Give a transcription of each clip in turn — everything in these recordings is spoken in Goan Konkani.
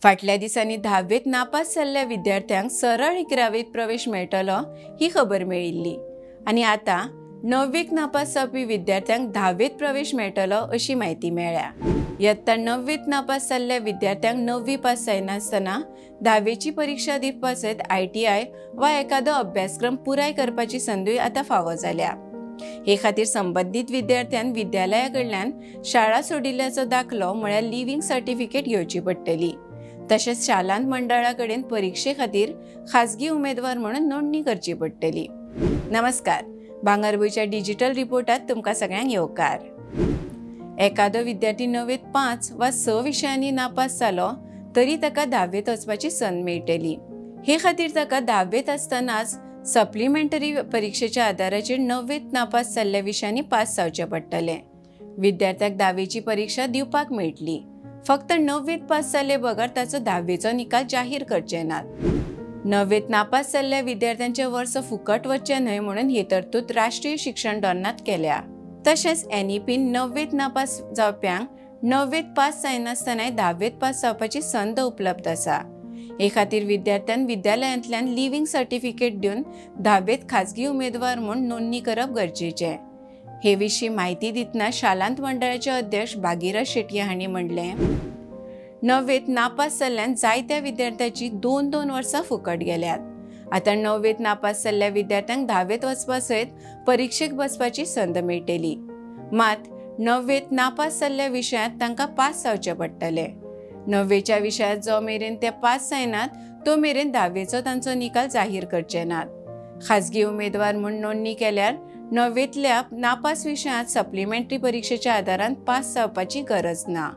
फाटल्या दिसांनी धावेत नापास जाल्ल्या विद्यार्थ्यांक सरळ इकरावेत प्रवेश मेळटलो ही खबर मेळिल्ली आनी आतां णव्वेक नापास जावपी विद्यार्थ्यांक धावेत प्रवेश मेळटलो अशी म्हायती मेळ्ळ्या। यत्ता णव्वेत नापास जाल्ल्या विद्यार्थ्यांक णव्वी पास जायनासतना धावेची परीक्षा दिवपा सयत ITI वा एखादो अभ्यासक्रम पुराय करपाची संदूय आतां फावो जाल्या। हे खातीर संबंदीत विद्यार्थ्यान विद्यालया कडल्यान शाळा सोडिल्ल्याचो दाखलो म्हळ्यार लिव्हिंग सर्टिफिकेट घेवची पडटली। तशेंच शालांत मंडळा कडेन परिक्षे खातीर खाजगी उमेदवार म्हणून नोंदणी करची पडटली। नमस्कार, भांगरभूंयच्या डिजिटल रिपोर्टात तुमकां सगळ्यांक येवकार। एखादो विद्यार्थी णव्वेत 5 वा 6 विशयांनी नापास जालो तरी ताका धावेत वचपाची संद मेळटली। हे खातीर ताका धावेत आसतनाच सप्लिमेंटरी परिक्षेच्या आदाराचेर णव्वेत नापास जाल्ल्या विशयांनी पास जावचें पडटलें। विद्यार्थ्याक धावेची परिक्षा दिवपाक मेळटली, फक्त णव्वेत पास जाले बगर ताचो धावेचो निकाल जाहीर करचे नात। णव्वेत नापास जाल्ल्या विद्यार्थ्यांचे वर्स फुकट वचचें न्हय म्हणून ही तरतूद राष्ट्रीय शिक्षण धोरणांत केल्या। तशेंच NEPन णव्वेत नापास जावप्यांक णव्वेत पास जायनासतनाय धावेत पास जावपाची संद उपलब्ध आसा। हे खातीर विद्यार्थ्यान विद्यालयांतल्यान लिव्हिंग सर्टिफिकेट दिवन धावेत खाजगी उमेदवार म्हूण नोंदणी करप गरजेचें। हे विशीं म्हायती दितना शालांत मंडळाचे अध्यक्ष भागीरथ शेटये हांणी म्हणलें, णव्वेत नापास जाल्ल्यान जायत्या विद्यार्थ्यांची 2-2 वर्सां फुकट गेल्यात। आतां णव्वेत नापास जाल्ल्या विद्यार्थ्यांक धावेत वचपा सयत परिक्षेक बसपाची संद मेळटली। मात णव्वेत नापास जाल्ल्या विशयांत तांकां पास जावचें पडटलें। णव्वेच्या विशयांत जो मेरेन ते पास जायनात तो मेरेन धावेचो तांचो निकाल जाहीर करचे नात। खाजगी उमेदवार म्हूण नोंदणी केल्यार णव्वेतल्या नापास विशयांत सप्लिमेंटरी परिक्षेच्या आदारान पास जावपाची गरज ना,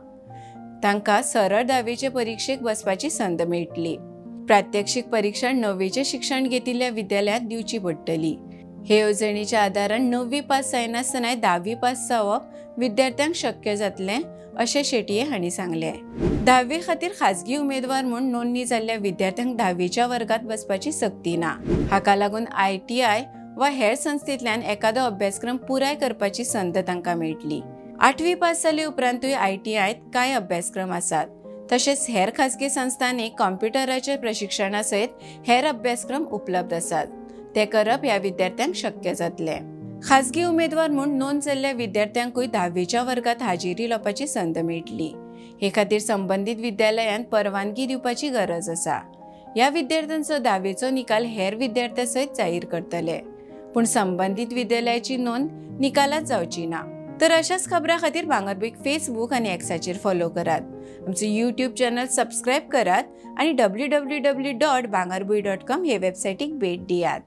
तांकां सरळ धावेचे परिक्षेक बसपाची संद मेळटली। प्रात्यक्षिक परीक्षा णव्वेचें शिक्षण घेतिल्ल्या विद्यालयांत दिवची पडटली। हे येवजणेच्या आदारान णव्वी पास जायनासतनाय धावी पास जावप विद्यार्थ्यांक शक्य जातलें अशें शेटये हांणी सांगलें। धावे खातीर खाजगी उमेदवार म्हूण नोंदणी जाल्ल्या विद्यार्थ्यांक धावेच्या वर्गात बसपाची सक्ती ना। हाका लागून ITI वा हेर संस्थेंतल्यान एखादो अभ्यासक्रम पुराय करपाची संद तांकां मेळटली। 8वी पास जाले उपरांतूय ITIत कांय अभ्यासक्रम आसात। तशेंच हेर खाजगी संस्थांनी कॉम्प्युटराच्या प्रशिक्षणा सयत हेर अभ्यासक्रम उपलब्ध आसात, ते करप ह्या विद्यार्थ्यांक शक्य जातलें। खाजगी उमेदवार म्हूण नोंद जाल्ल्या विद्यार्थ्यांकूय धावेच्या वर्गात हाजेरी लावपाची संद मेळटली। हे खातीर संबंदीत विद्यालयान परवानगी दिवपाची गरज आसा। ह्या विद्यार्थ्यांचो धावेचो निकाल हेर विद्यार्थ्यां सयत जाहीर करतले, पूण संबंदीत विद्यालयाची नोंद निकालात जावची ना। तर अशाच खबरां खातीर भांगरभूंयक फेसबूक आनी एक्साचेर फॉलो करात, आमचो यूट्यूब चॅनल सबस्क्रायब करात आनी www.bangarbhuy.com हे वेबसायटीक भेट दियात।